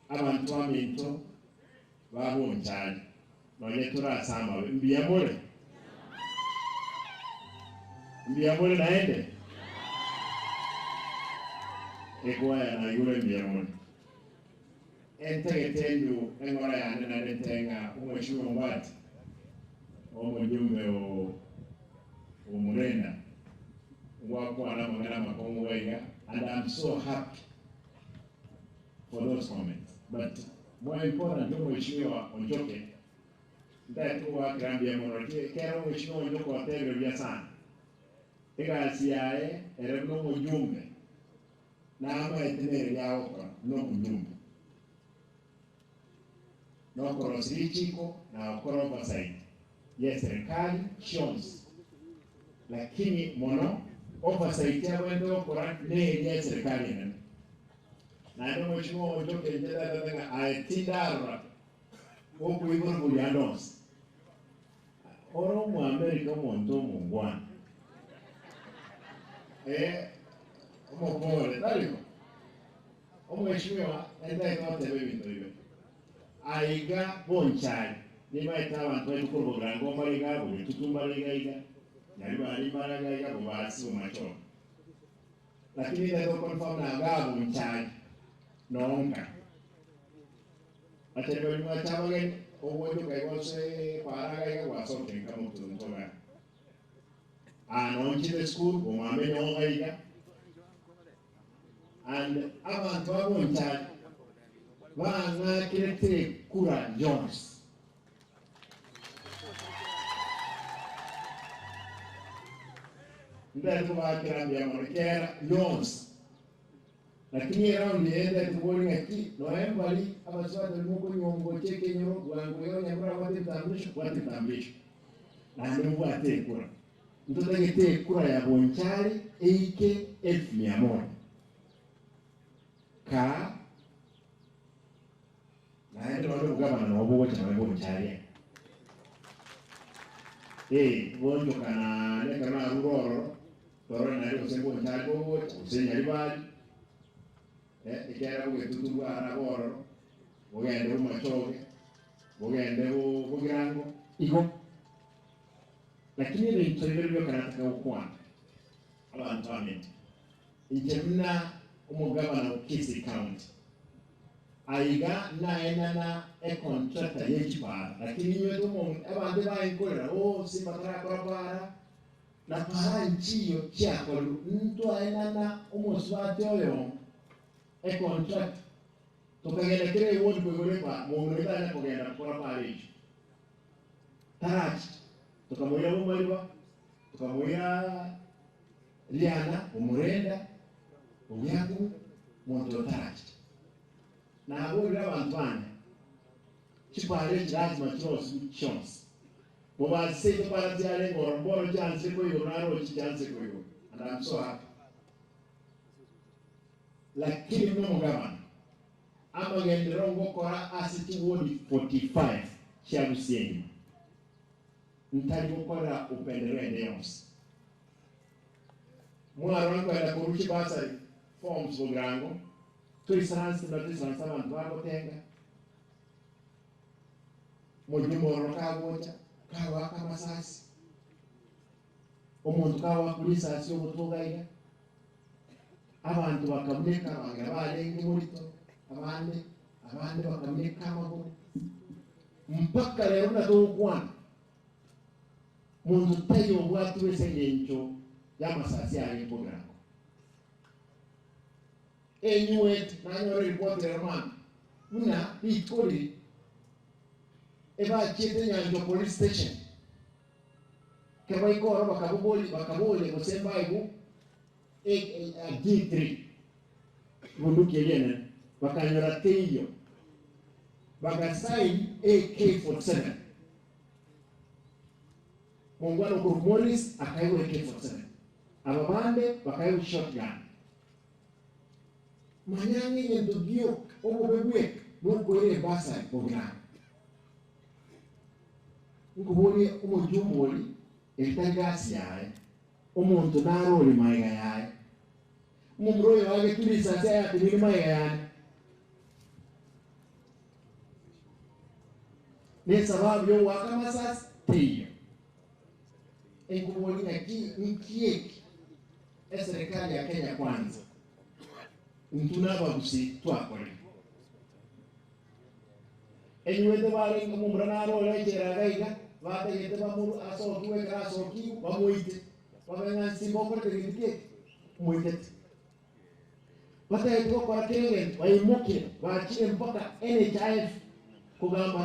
Abanto baminto ba bonchari, nonye tore ase amabe, mbuya more? Mbuya more naende? Ekwaya naigure mbuya more. Entagete endu eng'ora yane naende ntebe ng'a Omweshimiwa Ombati, omojumbe o Omurenda, ngwakwana amang'ana amakong'u iga iga and I'm so happy for those comments but more important Omweshimiwa Onchoke ntagete kogoakera mbuya mono naki ekero Omweshimiwa Onchoke otebire buya sana egasi yaye ere buna omojumbe Namaete nere riagokora buna omojumbe, na okorosia richiko na gokora oversight y'eserekari chionsi, lakini mono oversight abwenerete gokora neria eserekari enene. Naende omweshimiwa Onchoke inche tatete ng'a aye tindarora gokoigora boria ande onsi. Ore Omoamerika omonto omongwana, ee, omopore, tari bo? Omweshimiwa entagete goteba ebinto ebi. Aiga bonchari, nibaete abanto baito korwa bogirango mbare iga, bogetutu mbare iga iga, nyaribari mbare iga iga, bobasi, bomachoge. Lakini ntagete goconfirm na igaa bonchari, nonka. Bachari baria mwacha abageni, ogoonchoka igo ase epaara iga iga gwasokia nka motunto iga. Aa nonchire esukuru, omwamenya oo iga iga, and abanto abonchari bang'akire ekura yonsi. Ntari kobaakera mbuya mono kera yonsi. Lakini eround eye ndetobori ng'aki noe mbari abasubati baria mokonyuomwa gocha ekenyoro bwango iga onye morabwate ebitambulisho bwata ebitambulisho naende mobwate ekura. Ntotagete ekura ya Bonchari eike elfu mia moja kaa naende nonye obogabana nabo bogocha nonye Bonchari aya. Ee bonchoka naende ekero narure ororo Torore naende gose mbonchari bogocha, gose nyaribari, eh, ekiagera bogetutu bwarabe ororo, bogende bomachoge, bogende bo bogirango, igo. Lakini ebinto bibere bioka nataka gokwana, abanto baminto, inche buna omogabana o Kisii County, aiga naenana econtractor ye chipara, lakini inywete omo abanto ebaenkorera, oh Simba tarakora para, Na para nchiyo chiakorirwe, ntwaenana omosubati oyomo econtract, tokagenda kera eward koigora epara, mong'ina oito tanya kogenda gokora para echio, tarachicha, tokamoira Bomariba, tokamoira Riana, Omorenda, Ogiakumu, monto oyo tarachicha. Naborire abanto bane, chipara echi lazima chirosigwe chionsi. Mobasi seito para chiarenge ororo mbono chiansire koigoro naroche chiansire koigoro and I'm so happy. Lakini buna omogabana amagenderero ngokora ase chiwodi 45 chia Gusii engima ntari gokorera upendeleo ende yonsi. Mwarora nkoenda korwa chibasari forms bogirango toisaranse buna toisaranse abanto bagotenga. Mojumbe ororo kagocha, kagoaka amasasi, omonto kagoakwa risasi omotwe ogaiga, abanto bakabuneka abang'ina barenge morito, abande, abande bakabuneka amagoro, mpaka rero buna togokwana, monto taiyo obwatirwe ase engencho y'amasasi arenge kogirango. Enyuwete nanyore ripoti rero mambia buna rituko riria ebachiete Nyanchwa police station ekero baika ororo bakaboboria bakaboria gose mbaegwe G3 bunduki eria enene bakanyora teiyo bagasign AK47 mongwana okorwa Morris akaegwa AK47 aba bande bakaegwa shotgun. Manya ng'a egento gioka obobe bweka nokoira ebasari bogirango. Nkoborie omojumbe oria eritari gasi yaye, omonto nare ore magega yaye. Omomura oyo agetwe risasi ayateneine magega yane. Nesababu yogoaka amasasi teiyo. Enkobori ng'aki nki eki eserikali ya Kenya Kwanza intwe na abagusii twakorire. Enyuete barenge momura naro ore echela iga iga, batagete bamoru asokigwe ekero asokigwe bamoite, babe ng'a nsimba okorete gento ki eki? Omoitete. Batagete gokora kera egento, baimokire bachire mpaka NHIF kogamba.